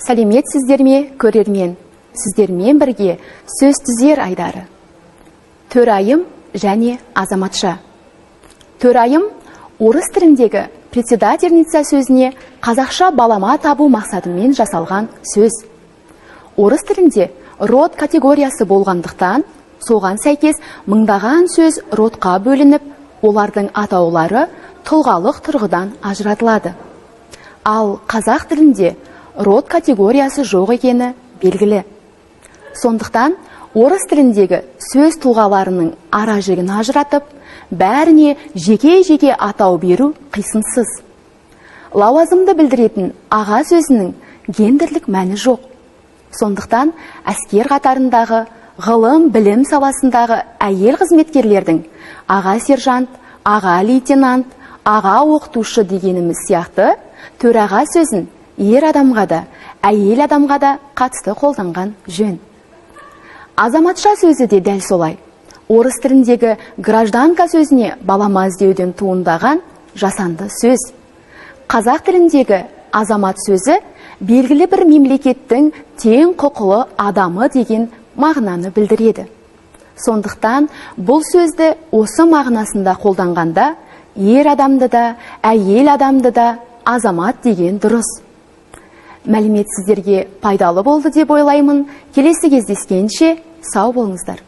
Сәлеметсіздер ме, көрермен? Сіздермен бірге «Сөз түзер» айдары. Төрайым және азаматша. Төрайым – орыс тіліндегі председательница сөзіне қазақша балама табу мақсатымен жасалған сөз. Орыс тілінде род категориясы болғандықтан, соған сәйкес мыңдаған сөз родқа бөлініп, олардың атаулары тұлғалық тұрғыдан ажыратылады. Ал қазақ тілінде род категориясы жоқ екені белгілі. Сондықтан орыс тіліндегі сөз тұлғаларының ара жігін ажыратып, бәріне жеке-жеке атау беру қисынсыз. Лауазымды білдіретін аға сөзінің гендерлік мәні жоқ. Сондықтан әскер қатарындағы, ғылым, білім саласындағы әйел қызметкерлердің аға сержант, аға лейтенант, аға оқытушы дегеніміз сияқты, төраға сөзін ер адамға да, әйел адамға да қатысты қолданған жөн. Азаматша сөзі де дәл солай. Орыс тіліндегі гражданка сөзіне балама іздеуден туындаған жасанды сөз. Қазақ тіліндегі азамат сөзі белгілі бір мемлекеттің тең құқылы адамы деген мағынаны білдіреді. Сондықтан бұл сөзді осы мағынасында қолданғанда ер адамды да, әйел адамды да азамат деген дұрыс. Мәлімет сіздерге пайдалы болды деп ойлаймын. Келесі кездескенше сау болыңыздар.